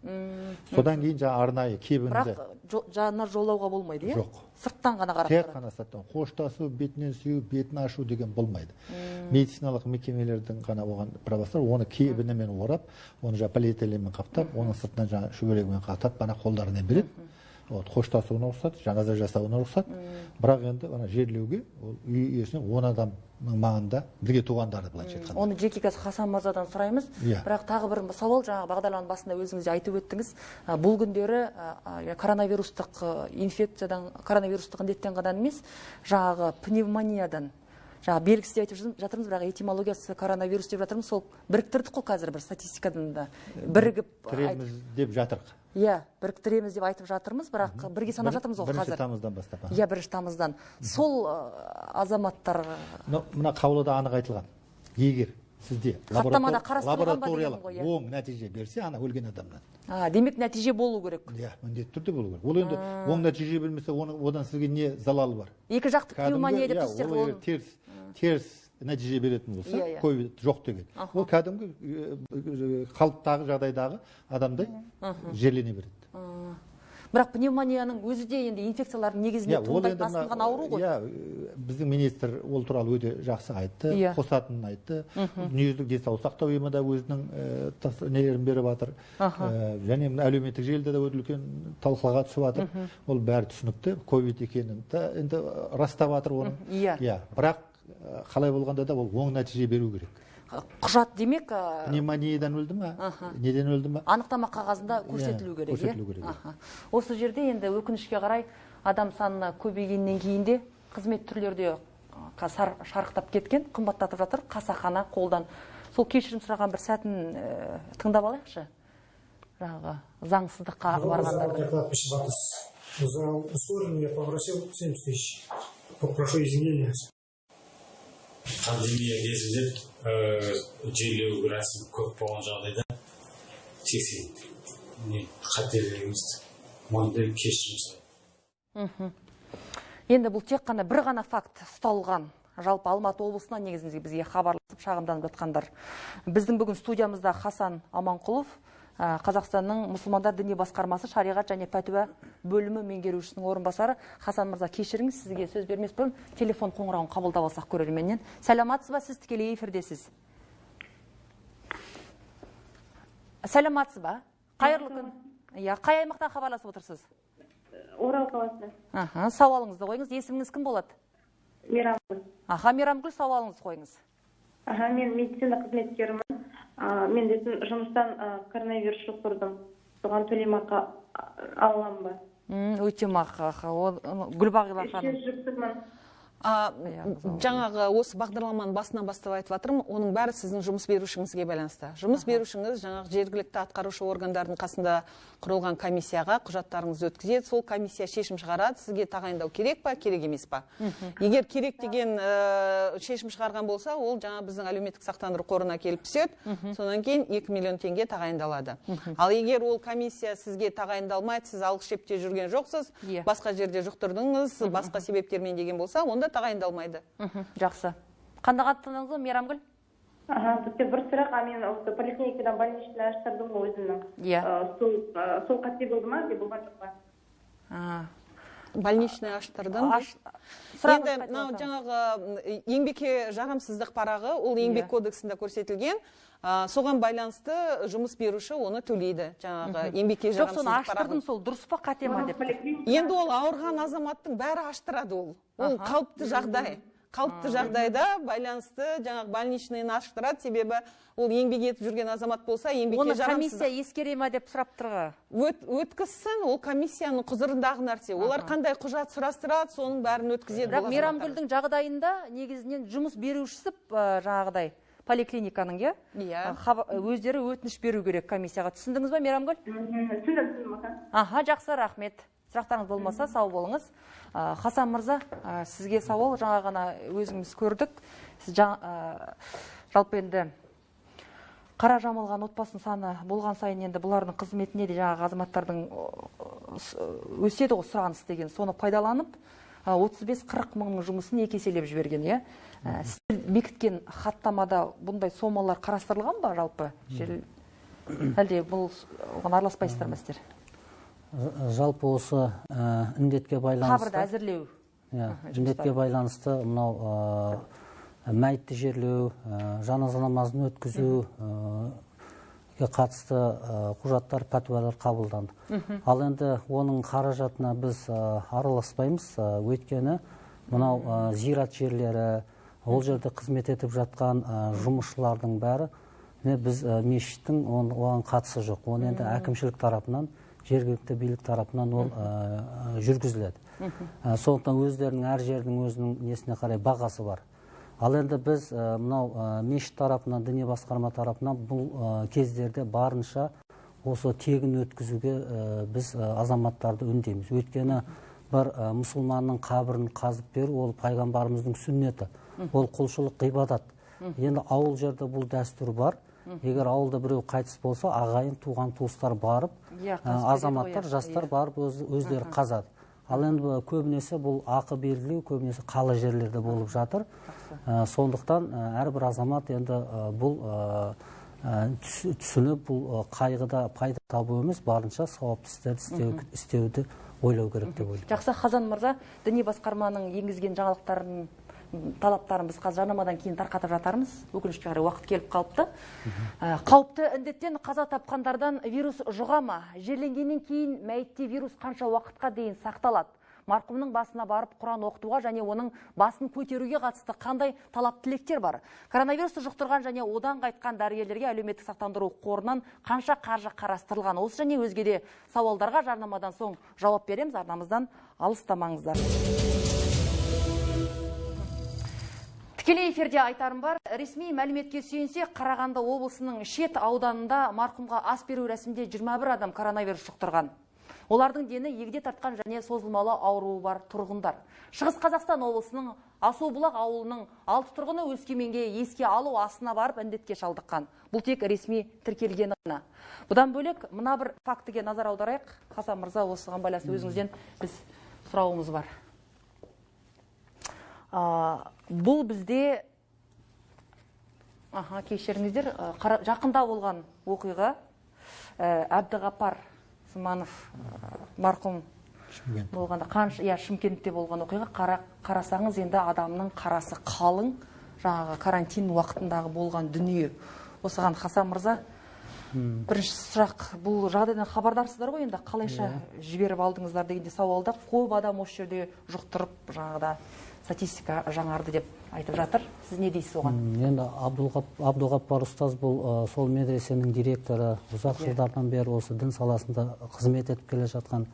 Содан кейін жаңа арнайы кебінді. Бірақ жанына жолауға болмайды, иә? Жоқ. Сырттан ғана қарап. Тек қана сырттан. Қоштасу, бетінен сүю, бетін ашу деген болмайды. Медициналық мекемелердің ғана оған правасы бар. Оны кебінімен орап, оны жаңа полиэтиленмен қаптап, оның сыртынан жаңа шүберегімен қаптап, бана қолдарына береді. Қоштасуына рұқсат, жаназа жасауына рұқсат. Бірақ енді ана жерлеуге ол үй иесіне 10 адамның маңында бірге туғандары, былайша айтқанда. Оны жеке қазір Хасан мырзадан сұраймыз. Бірақ тағы бір сауал, жаңағы бағдарламаның басында өзіңіз де айтып өттіңіз. Бұл күндері коронавирустық инфекциядан, коронавирустық індеттен ғана емес, жаңағы пневмониядан, жаңағы белгісі деп айтып жатырмыз, бірақ этимологиясы коронавирус деп жатырмыз, сол біріктірдік қой қазір бір статистикадан да бірігіп тіреміз деп жатырық. Иә, біріктіреміз деп айтып жатырмыз, бірақ бірге санап жатырмыз ғой қазір. 1 тамыздан бастап. Иә, 1 тамыздан. Сол азаматтар. Мына қаулыда анық айтылған. Егер сізде лабораториялық оң нәтиже берсе, ана өлген адамнан. Демек нәтиже болу керек. Иә, міндетті түрде болу керек. Ол енді оң нәтиже бермесе, одан сізге не залалы бар? Екі жақты пневмония деп түсіндірді. Ол теріс нәтиже беретін болса, ковид жоқ деген. Ол кәдімгі қалыптағы жағдайдағы адамдай жерлене береді. Бірақ пневмонияның өзі де енді инфекциялардың негізінде туындайтын асқынған ауру ғой. Иә, біздің министр ол туралы өте жақсы айтты, қосатынын айтты. Дүниежүзілік денсаулық сақтау ұйымы да өзінің нелерін беріп жатыр. Және әлеуметтік желіде де өте үлкен талқыға түсіп жатыр. Ол бәрі түсінікті, ковид екенін енді растап жатыр оның. Иә, бірақ қалай болғанда да ол оң нәтиже беру керек. Құжат демек, пневмониядан өлді ме, неден өлді ме? Анықтама қағазында көрсетілу керек. Көрсетілу керек. Осы жерде енді өкінішке қарай адам саны көбейгеннен кейін де қызмет түрлері де шарықтап кеткен, қымбаттатып жатыр, қасақана қолдан. Сол кешірім сұраған бір сәтін тыңдап алайықшы. Жаңағы заңсыздыққа барғандарды. За ускоренную я попросил 70 тысяч. Попрошу извинения. Пандемия кезінде жерлеу рәсімі көп болған жағдайда 80 қателігімізді мойындап кешірім сұраймын. Енді бұл тек қана бір ғана факт ұсталған. Жалпы Алматы облысынан негізінде бізге хабарласып шағымданып жатқандар. Біздің бүгін студиямызда Хасан Аманқұлов, Қазақстанның мұсылмандар діни басқармасы шариғат және пәтуа бөлімі меңгерушісінің орынбасары. Хасан мырза, кешіріңіз, сізге сөз бермес бұрын телефон қоңырауын қабылдап алсақ көрерменнен. Сәлематсыз ба, сіз тікелей эфирдесіз. Сәлематсыз ба? Қайырлы күн. Иә, қай аймақтан хабарласып отырсыз? Орал қаласынан. Аха, сауалыңызды қойыңыз. Есіміңіз кім болады? Мейрамгүл. Аха, Мейрамгүл, сауалыңызды қойыңыз. Аха, мен медицина қызметкерімін. Мен дейтін жұмыстан коронавирус жұқтырдым. Соған төлемақы ала аламын ба? Өтемақы. Гүлбағила ханым. Жүктімін. Жаңағы осы бағдарламаның басынан бастап айтып жатырмын, оның бәрі сіздің жұмыс берушіңізге байланысты. Жұмыс берушіңіз жаңағы жергілікті атқарушы органдардың қасында құрылған комиссияға құжаттарыңызды өткізеді, сол комиссия шешім шығарады, сізге тағайындау керек па, керек емес па. Егер керек деген шешім шығарған болса, ол жаңа біздің әлеуметтік сақтандыру қорына келіп түседі, содан кейін 2 миллион теңге тағайындалады. Ал егер ол комиссия сізге тағайындалмайды, сіз алғы шепте жүрген жоқсыз, басқа жерде жұқтырдыңыз, басқа себептермен деген болса, онда тағайындалмайды. Жақсы. Қандай аттыңыз, Мейрамгүл? Бізде бір сұрақ, мен осы поликлиникадан больничный аштырдым ғой өзімнің. Иә. Сол қате болды ма, деп болған жоқ па? Больничный аштырдым. Енді мынау жаңағы еңбекке жарамсыздық парағы, ол еңбек кодексінде көрсетілген. Соған байланысты жұмыс беруші оны төлейді, жаңағы еңбекке жарамсыздық парағын. Жоқ, соны аштырдым, сол дұрыс па, қате ма деп. Енді ол ауырған азаматтың бәрі аштырады ол. Ол қалыпты жағдай. Қалыпты жағдайда байланысты жаңағы больничныйны аштырады, себебі ол еңбек етіп жүрген азамат болса, еңбекке жарамсыз. Оны комиссия ескере ма деп сұрап тұрға? Өткізсін, ол комиссияның құзырындағы нәрсе. Олар қандай құжат сұрастырады, соның бәрін өткізеді. Бірақ Мейрамгүлдің жағдайында негізінен жұмыс берушісі жаңағыдай поликлиниканың, иә? Өздері өтініш беру керек комиссияға. Түсіндіңіз ба, Мейрамгүл? Түсіндім. Аха, жақсы, рахмет. Сұрақтарыңыз болмаса, сау болыңыз. Хасан мырза, сізге сауал, жаңа ғана өзіміз көрдік. Сіз жалпы енді қара жамылған отбасының саны болған сайын енді бұлардың қызметіне де жаңағы азаматтардың өседі ғой сұраныс деген, соны пайдаланып 35-40 мыңның жұмысын екі еселеп жіберген, иә? Сіз бекіткен хаттамада бұндай сомалар қарастырылған ба жалпы? Әлде бұл оған араласпайсыздар ма сіздер? Жалпы осы індетке байланысты қабірді әзірлеу, індетке байланысты мынау мәйітті жерлеу, жаназа намазын өткізу қатысты құжаттар, пәтуалар қабылданды. Ал енді оның қаражатына біз араласпаймыз, өйткені мынау зират жерлері, ол жерде қызмет етіп жатқан жұмысшылардың бәрі біз мешіттің оған қатысы жоқ. Оны енді әкімшілік тарапынан, жергілікті билік тарапынан ол жүргізіледі. Сондықтан өздерінің әр жердің өзінің несіне қарай бағасы бар. Ал енді біз мынау мешіт тарапынан, діни басқарма тарапынан бұл кездерде барынша осы тегін өткізуге біз азаматтарды үндейміз. Өйткені бір мұсылманның қабірін қазып беру ол пайғамбарымыздың сүннеті, ол құлшылық ғибадат. Енді ауыл жерде бұл дәстүр бар. Егер ауылда біреу қайтыс болса, ағайын, туған туыстар барып, азаматтар, жастар барып өздері қазады. Ал енді көбінесе бұл ақы белгілеу, көбінесе қала жерлерде болып жатыр. Сондықтан әрбір азамат енді бұл түсініп, бұл қайғыда пайда табу емес, барынша сауапты істерді істеуді ойлау керек деп ойлаймын. Жақсы, Хазан мырза, діни басқарманың енгізген жаңалықтарын, талаптарын біз қазір жарнамадан кейін тарқатып жатармыз. Өкінішке қарай уақыт келіп қалыпты. Қауіпті індеттен қаза тапқандардан вирус жұға ма? Жерленгеннен кейін мәйітте вирус қанша уақытқа дейін сақталады? Марқұмның басына барып Құран оқытуға және оның басын көтеруге қатысты қандай талап тілектер бар? Коронавирусты жұқтырған және одан қайтқан дәрігерлерге әлеуметтік сақтандыру қорынан қанша қаржы қарастырылған? Осы және өзге де сауалдарға жарнамадан соң жауап береміз. Арнамыздан алыстамаңыздар. Тікелей эфирде айтарым бар. Ресми мәліметке сүйенсек, Қарағанды облысының Шет ауданында марқұмға ас беру рәсімінде 21 адам коронавирус жұқтырған. Олардың дені егде тартқан және созылмалы ауруы бар тұрғындар. Шығыс Қазақстан облысының Асубұлақ ауылының 6 тұрғыны Өскеменге еске алу асына барып індетке шалдыққан. Бұл тек ресми тіркелгені ғана. Бұдан бөлек мына бір фактіге назар аударайық. Хасан мырза, осыған байланысты өзіңізден біз сұрауымыз бар. Бұл бізде, кешіріңіздер, жақында болған оқиға. Әбдіғапар Сманов марқұм болғанда, Шымкентте болған оқиға. Қарасаңыз, енді адамның қарасы қалың, жаңағы карантин уақытындағы болған дүние. Осыған Хасан мырза, бірінші сұрақ, бұл жағдайдан хабардарсыздар ғой, енді қалайша жіберіп алдыңыздар дегенде сауалда көп адам осы жерде жұқтырып, жаңағыда статистика жаңарды деп айтып жатыр. Сіз не дейсіз оған? Енді Абдуғаппар ұстаз бұл сол медресенің директоры, ұзақ жылдардан бері осы дін саласында қызмет етіп келе жатқан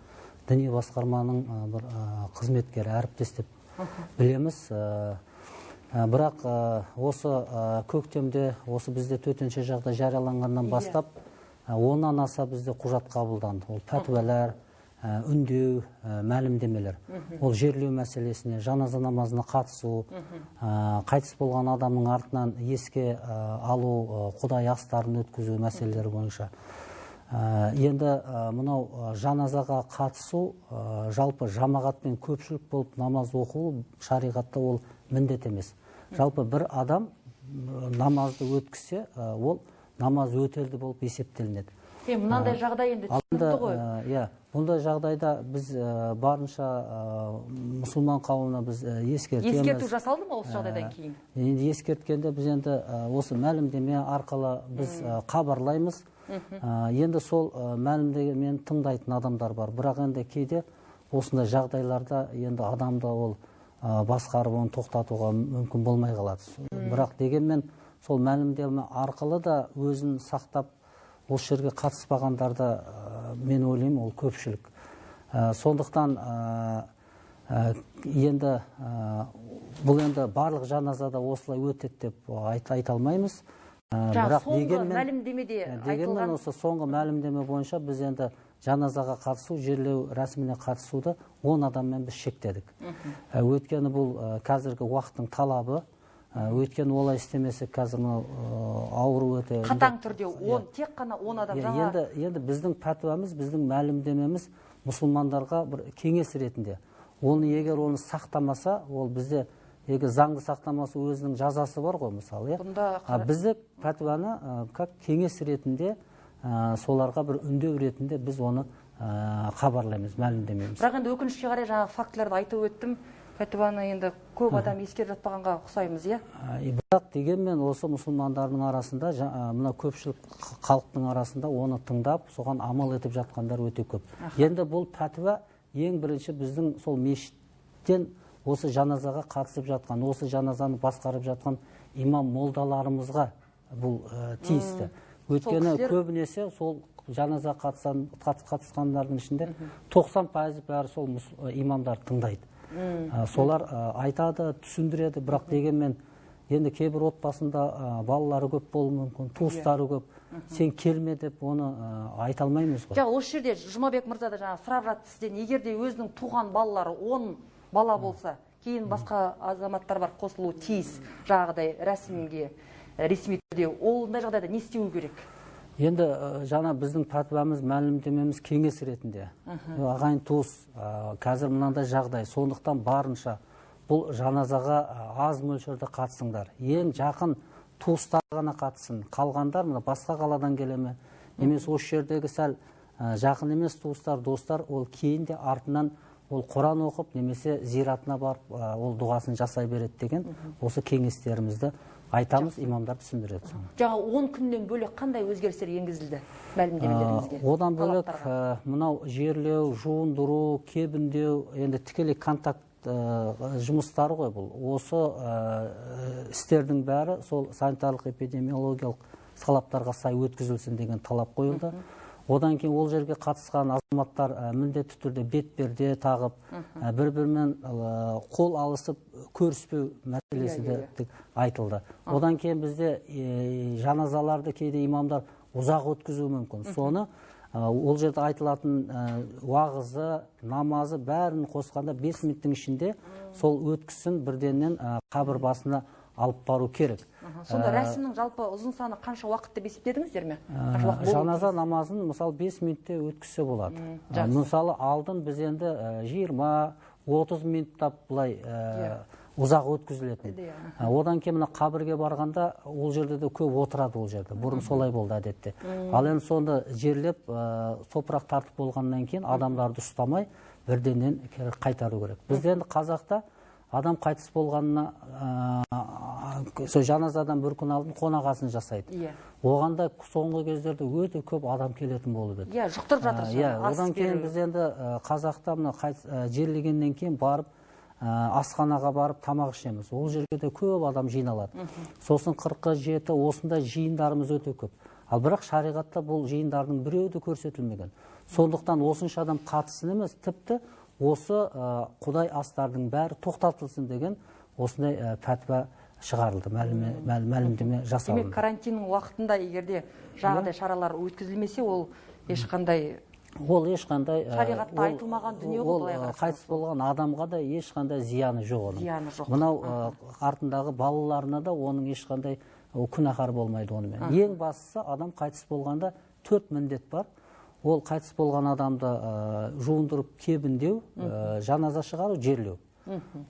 діни басқарманың бір қызметкері, әріптес деп білеміз. Бірақ осы көктемде, осы бізде төтенше жағдай жарияланғаннан бастап, 10-нан аса бізде құжат қабылданды. Ол пәтуалар, үндеу, мәлімдемелер. Ол жерлеу мәселесіне, жаназа намазына қатысу, қайтыс болған адамның артынан еске алу, құдай астарын өткізу мәселелері бойынша. Енді мынау жаназаға қатысу, жалпы жамағатпен көпшілік болып намаз оқу шариғатта ол міндет емес. Жалпы бір адам намазды өткізсе, ол намаз өтелді болып есептелінеді. Мынандай жағдай енді түсінікті ғой. Иә, бұндай жағдайда біз барынша мұсылман қауымына біз ескертеміз. Ескерту жасалды ма осы жағдайдан кейін? Енді ескерткенде біз енді осы мәлімдеме арқылы біз хабарлаймыз. Енді сол мәлімдемені тыңдайтын адамдар бар. Бірақ енді кейде осындай жағдайларда енді адамды ол басқарып, оны тоқтатуға мүмкін болмай қалады. Бірақ дегенмен сол мәлімдеме арқылы да өзін сақтап, осы жерге қатыспағандарда мен ойлаймын ол көпшілік. Сондықтан енді бұл енді барлық жаназада осылай өтеді деп айта алмаймыз. Бірақ дегенмен осы соңғы мәлімдеме бойынша біз енді жаназаға қатысу, жерлеу рәсіміне қатысуды 10 адаммен біз шектедік. Өйткені бұл қазіргі уақыттың талабы. Өйткені олай істемесек қазір мынау ауру өте қатаң түрде 10, тек қана 10 адам жаңа. Енді біздің пәтуамыз, біздің мәлімдемеміз мұсылмандарға бір кеңес ретінде. Оны егер оны сақтамаса, ол бізде егер заңды сақтамаса өзінің жазасы бар ғой мысалы, иә. Бізде пәтуаны как кеңес ретінде, соларға бір үндеу ретінде біз оны хабарлаймыз, мәлімдемейміз. Бірақ енді өкінішке қарай жаңағы фактілерді айтып өттім. Пәтуаны енді көп адам ескеріп жатпағанға ұқсаймыз, иә? Бірақ дегенмен осы мұсылмандардың арасында, мына көпшілік халықтың арасында оны тыңдап, соған амал етіп жатқандар өте көп. Енді бұл пәтуа ең бірінші біздің сол мешіттен осы жаназаға қатысып жатқан, осы жаназаны басқарып жатқан имам молдаларымызға бұл тиісті. Өйткені көбінесе сол жаназа қатысқандардың ішінде 90% бәрі сол имамдар тыңдайды. Солар айтады, түсіндіреді, бірақ дегенмен енді кейбір отбасында балалары көп болуы мүмкін, туыстары көп. Сен келме деп оны айта алмаймыз ғой. Жаңа осы жерде Жұмабек мырза да жаңа сұрап жатты сізден, егер де өзінің туған балалары 10 бала болса, кейін басқа азаматтар бар қосылуы тиіс жаңағыдай рәсімге, ресми түрде, ондай жағдайда не істеу керек? Енді жаңа біздің пәтуамыз, мәлімдемеміз кеңес ретінде. Ағайын туыс, қазір мынандай жағдай, сондықтан барынша бұл жаназаға аз мөлшерде қатысыңдар. Ең жақын туыстар ғана қатысын. Қалғандар мына басқа қаладан келе ме, немесе осы жердегі сәл жақын емес туыстар, достар, ол кейін де артынан ол Құран оқып, немесе зиратына барып, ол дұғасын жасай береді деген осы кеңестерімізді айтамыз, имамдар түсіндіреді соны. Жаңа 10 күннен бөлек қандай өзгерістер енгізілді мәлімдемелеріңізге? Одан бөлек мынау жерлеу, жуындыру, кебіндеу, енді тікелей контакт жұмыстары ғой бұл. Осы істердің бәрі сол санитарлық эпидемиологиялық талаптарға сай өткізілсін деген талап қойылды. Одан кейін ол жерге қатысқан азаматтар міндетті түрде бетперде тағып, бір-бірімен қол алысып көріспеу мәселесі де айтылды. Одан кейін бізде жаназаларды кейде имамдар ұзақ өткізуі мүмкін. Соны ол жерде айтылатын уағызы, намазы бәрін қосқанда 5 минуттың ішінде сол өткізсін, бірденнен қабір басына алып бару керек. Сонда рәсімнің жалпы ұзын саны қанша уақыт деп есептедіңіздер ме? Жаназа намазын мысалы 5 минутте өткізсе болады. Мысалы алдын біз енді 20-30 минуттап былай ұзақ өткізілетін. Одан кейін мына қабірге барғанда ол жерде де көп отырады ол жерде. Бұрын солай болды әдетте. Ал енді сонда жерлеп топырақ тартып болғаннан кейін адамдарды ұстамай бірденнен қайтару керек. Бізде енді қазақта адам қайтыс болғанына сол жаназадан бір күн алдын қонақасын жасайды. Оған да соңғы кездерде өте көп адам келетін болып еді. Иә, жұқтырып жатыр. Иә, одан кейін біз енді қазақта мына жерлегеннен кейін барып Асханаға барып тамақ ішеміз. Ол жерге де көп адам жиналады. Сосын 47 осындай жиындарымыз өте көп. Ал бірақ шариғатта бұл жиындардың біреуі де көрсетілмеген. Сондықтан осынша адам қатыссын емес, тіпті осы құдай астардың бәрі тоқтатылсын деген осындай пәтуа шығарылды, мәлімдеме жасалынды. Демек, карантиннің уақытында егерде жаңағыдай шаралар өткізілмесе, ол ешқандай шариғатта айтылмаған дүние ғой, былай қарасақ. Қайтыс болған адамға да ешқандай зияны жоқ оның. Зияны жоқ. Мынау артындағы балаларына да оның ешқандай күнәһар болмайды онымен. Ең бастысы, адам қайтыс болғанда 4 міндет бар. Ол қайтыс болған адамды жуындырып кебіндеу, жаназа шығару, жерлеу.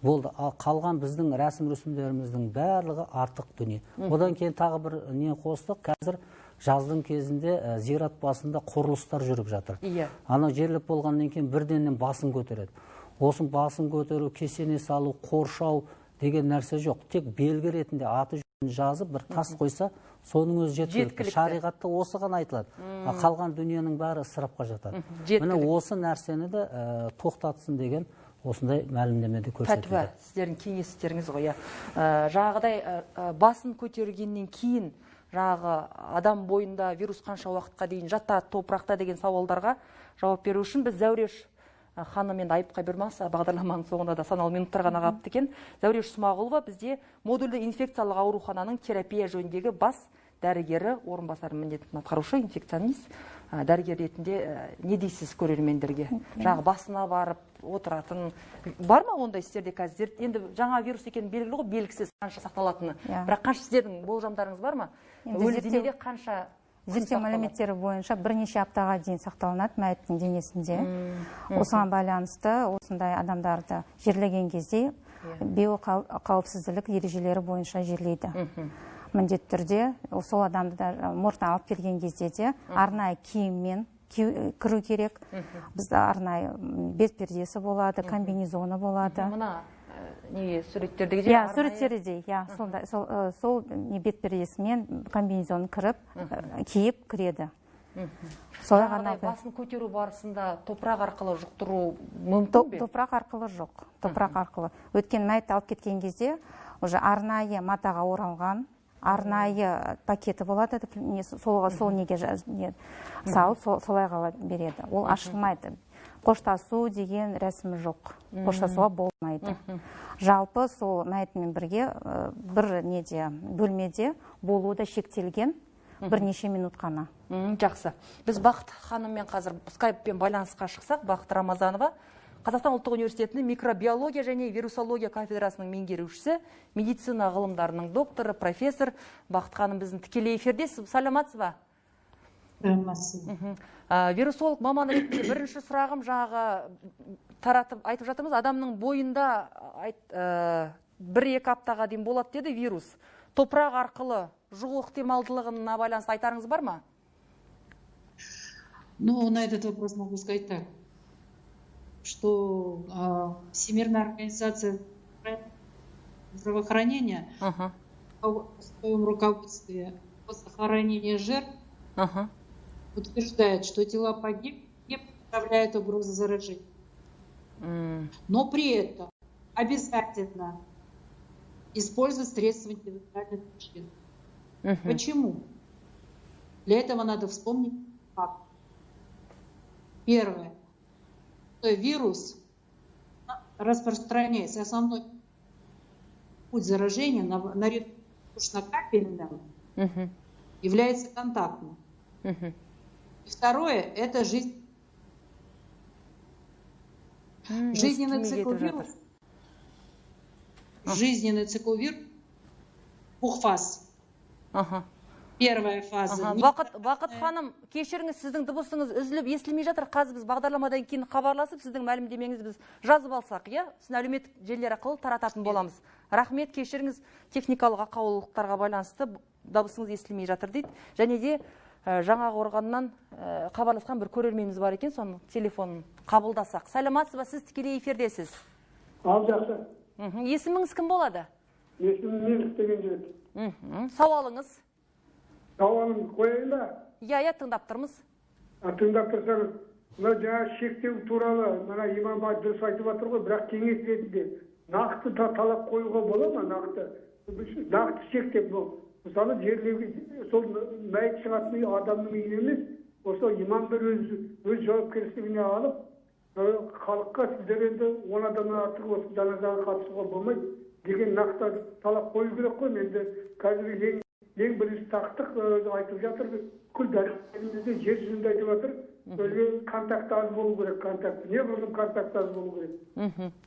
Болды. Қалған біздің рәсім-рүсімдеріміздің барлығы артық дүние. Одан кейін тағы бір не қостық, қазір жаздың кезінде зират басында құрылыстар жүріп жатыр. Анау жерлеп болғаннан кейін бірденнен басын көтереді. Осын басын көтеру, кесене салу, қоршау деген нәрсе жоқ. Тек белгі ретінде аты жөнін жазып, бір тас қойса, соның өзі жеткілікті. Шариғатта осы ғана айтылады. Қалған дүниенің бәрі ысырапқа жатады. Міне осы нәрсені де тоқтатсын деген осындай мәлімдемеде көрсетілді. Пәтуа, сіздердің кеңестеріңіз ғой. Жаңағыдай басын көтергеннен кейін жаңағы адам бойында вирус қанша уақытқа дейін жатады, топырақта деген сауалдарға жауап беру үшін біз Зәуреш ханым, енді айыпқа бұйырмас, бағдарламаның соңында да санаулы минуттар ғана қалыпты екен. Зәуреш Смағұлова бізде модульді инфекциялық аурухананың терапия жөніндегі бас дәрігері, орынбасары міндетін атқарушы инфекционист дәрігер ретінде не дейсіз көрермендерге? Жаңағы басына барып отыратын бар ма ондай сіздерде қазір? Енді жаңа вирус екені белгілі ғой, белгісіз қанша сақталатыны. Бірақ қанша сіздердің болжамдарыңыз бар ма? Өлі денеде қанша? Зерттеу мәліметтері бойынша бірнеше аптаға дейін сақталынады мәйіттің денесінде. Осыған байланысты осындай адамдарды жерлеген кезде биоқауіпсіздік ережелері бойынша жерлейді. Міндетті түрде сол адамды да моргтан алып келген кезде де арнайы киіммен кіру керек. Бізде арнайы бет пердесі болады, комбинезоны болады. Мына не суреттердегідей? Иә, суреттердегідей, иә, сондай сол бет пердесімен комбинезон кіріп, киіп кіреді. Солай ғана. Басын көтеру барысында топырақ арқылы жұқтыру мүмкін бе? Топырақ арқылы жоқ. Топырақ арқылы. Өткен мәйітті алып кеткен кезде уже арнайы матаға оралған, арнайы пакеті болады, сол неге салып, солай қала береді. Ол ашылмайды. Қоштасу деген рәсімі жоқ. Қоштасуға болмайды. Жалпы сол мәйітмен бірге бір неде бөлмеде болуы да шектелген бірнеше минут қана. Жақсы. Біз Бақыт ханыммен қазір скайппен байланысқа шықсақ, Бақыт Рамазанова, Қазақстан ұлттық университетінің микробиология және вирусология кафедрасының меңгерушісі, медицина ғылымдарының докторы, профессор. Бақыт ханым біздің тікелей эфирде. Саламатсыз ба? Саламатсыз. Вирусолог маман ретінде бірінші сұрағым, жаңағы таратып айтып жатырмыз, адамның бойында 1-2 аптаға дейін болады деді вирус. Топырақ арқылы жұғу ықтималдылығына байланысты айтарыңыз бар ма? Ну, на этот вопрос могу сказать так, что Всемирная организация здравоохранения в своем руководстве по захоронению жертв утверждает, что тела погибших не представляют угрозы заражения. Но при этом обязательно использовать средства индивидуальной защиты. Почему? Для этого надо вспомнить факт. Первое. Вирус распространяется. Основной путь заражения наряду с капельным является контактным. И второе – это жизнь. Жизненный цикл вируса. Жизненный цикл вируса двух фаз. Первая фаза. Бақыт ханым, кешіріңіз, сіздің дыбысыңыз үзіліп естілмей жатыр. Қазір біз бағдарламадан кейін хабарласып, сіздің мәлімдемеңізді біз жазып алсақ, иә? Сіздің әлеуметтік желілер арқылы тарататын боламыз. Рахмет, кешіріңіз, техникалық ақаулықтарға байланысты дыбысыңыз естілмей жатыр дейді. Және де жаңа қорғаннан хабарласқан бір көрерменіміз бар екен, соның телефонын қабылдасақ. Саламатсыз ба, сіз тікелей эфирдесіз. Ал жақсы. Есіміңіз кім болады? Есімім Меліс деген жігіт. Сауалыңыз? Сауалымды қояйын ба? Иә, тыңдап тұрмыз. Тыңдап тұрсаңыз, мына жаңа шектеу туралы, мына Иман бай дұрыс айтып жатыр ғой, бірақ кеңес ретінде. Нақты талап қоюға бола ма? Нақты шектеп. Мысалы, жерлеуге сол мәйіт шығатын адамның үйіне емес, осы имамдар өз жауапкершілігіне алып, халыққа сіздер енді 10 адамнан артық осы жаназаға қатысуға болмайды деген нақты талап қою керек қой. Енді қазір ең бірінші тақтық айтып жатыр, бүкіл дәрігерлерімізде жер жүзінде айтып жатыр, өзге контакт аз болу керек, контакт. Неғұрлым контакт аз болу керек.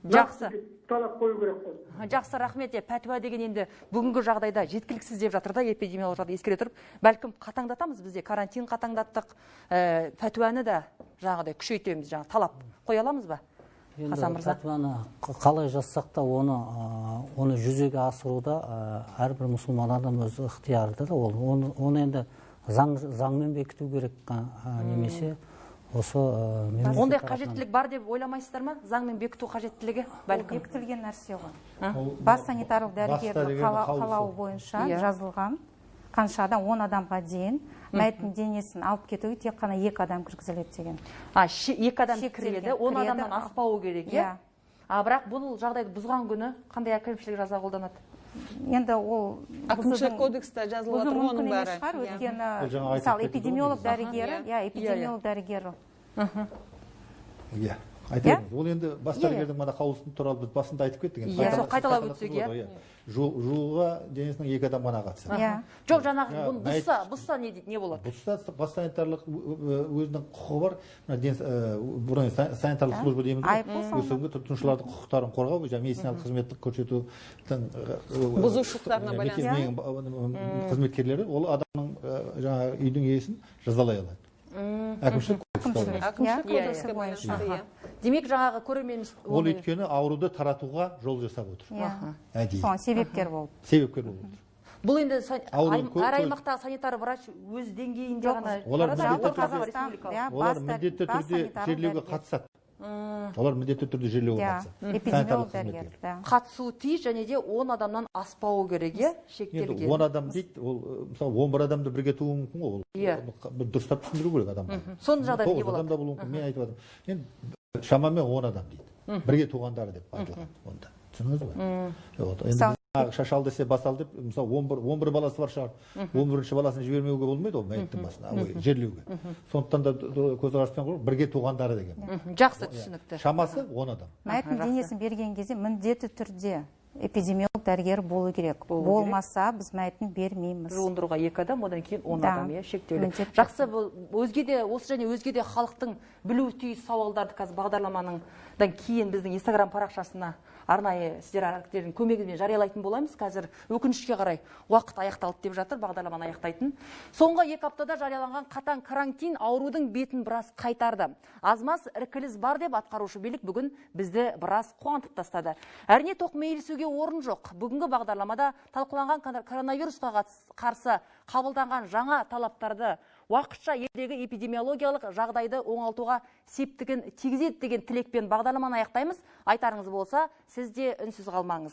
Жақсы. Талап қою керек қой. Жақсы, рахмет. Пәтуа деген енді бүгінгі жағдайда жеткіліксіз деп жатыр да, эпидемиялық жағдай ескере тұрып, бәлкім қатаңдатамыз, бізде карантин қатаңдаттық, пәтуаны да жаңағыдай күшейтеміз, жаңа талап қоя аламыз ба? Хасан мырза. Пәтуаны қалай жазсақ та, оны жүзеге асыруда әрбір мұсылман адам өз ықтиярында да, оны енді заңмен бекіту керек, немесе осы ондай қажеттілік бар деп ойламайсыздар ма? Заңмен бекіту қажеттілігі бәлкім бекітілген нәрсе ғой. Бас санитарлық дәрігердің қалауы бойынша жазылған, қанша адам, 10 адамға дейін мәйіттің денесін алып кетуге тек қана 2 адам кіргізіледі деген. 2 адам кіреді, 10 адамнан аспауы керек, иә? Бірақ бұл жағдайды бұзған күні қандай әкімшілік жаза қолданады? Енді ол әкімшілік кодексте жазылып отыр оның бәрі. Өйткені мысалы эпидемиолог дәрігері, иә, эпидемиолог дәрігері. Иә, айтайын. Ол енді бас дәрігердің мына қаулысы туралы біз басында айтып кеттік. Иә, сол қайталап өтсек, иә. Жууға денесінің 2 адам ғана қатысады. Иә. Жоқ, жаңағы бұны бұзса не дейді, не болады? Бұзса, бас санитарлық өзінің құқығы бар. Бұрын санитарлық служба дейміз ғой. Өсімге тұтынушылардың құқықтарын қорғау және медициналық қызметтік көрсетудің бұзушылықтарына байланысты қызметкерлері ол адамның жаңағы үйдің иесін жазалай алады. Әкімшілік кодекске байланысты. Демек, жаңағы көрерменіміз ол өйткені ауруды таратуға жол жасап отыр. Әдейі. Соған себепкер болып. Себепкер болып отыр. Бұл енді әр аймақтағы санитар врач өз деңгейінде ғана. Олар міндетті түрде жерлеуге қатысады. Олар міндетті түрде жерлеуге қатысады. Эпидемиолог дәрігер. Қатысуы тиіс және де 10 адамнан аспауы керек, иә, шектелген. 10 адам дейді, ол мысалы 11 адамды бірге тууы мүмкін ғой, ол. Дұрыстап түсіндіру керек адамға. Соның жағдайда не болады? 9 адам да болуы мүмкін, мен айтып жатырмын. Енді шамамен 10 адам дейді. Бірге туғандары деп айтылған онда. Түсіндіңіз бе? Енді шашал десе басал деп, мысалы 11 баласы бар шығар. 11-ші баласын жібермеуге болмайды ол мәйіттің басына, жерлеуге. Сондықтан да көзқараспен құрып, бірге туғандары деген. Жақсы, түсінікті. Шамасы 10 адам. Мәйіттің денесін берген кезде міндетті түрде эпидемиолог дәрігер болу керек. Болмаса біз мәйітін бермейміз. Жуындыруға 2 адам, одан кейін 10 адам, иә, шектеулі. Жақсы, бұл өзге де осы және өзге де халықтың білуі тиіс сауалдарды қазір бағдарламаның кейін біздің Инстаграм парақшасына арнайы сіздердің көмегімен жариялайтын боламыз. Қазір өкінішке қарай уақыт аяқталды деп жатыр, бағдарламаны аяқтайтын. Соңғы 2 аптада жарияланған қатаң карантин аурудың бетін біраз қайтарды. Азмаз іркіліс бар деп атқарушы билік бүгін бізді біраз қуантып тастады. Әрине тоқмейілсуге орын жоқ. Бүгінгі бағдарламада талқыланған коронавирусқа қарсы қабылданған жаңа талаптарды уақытша елдегі эпидемиологиялық жағдайды оңалтуға септігін тигізеді деген тілекпен бағдарламаны аяқтаймыз. Айтарыңыз болса, сіз де үнсіз қалмаңыз.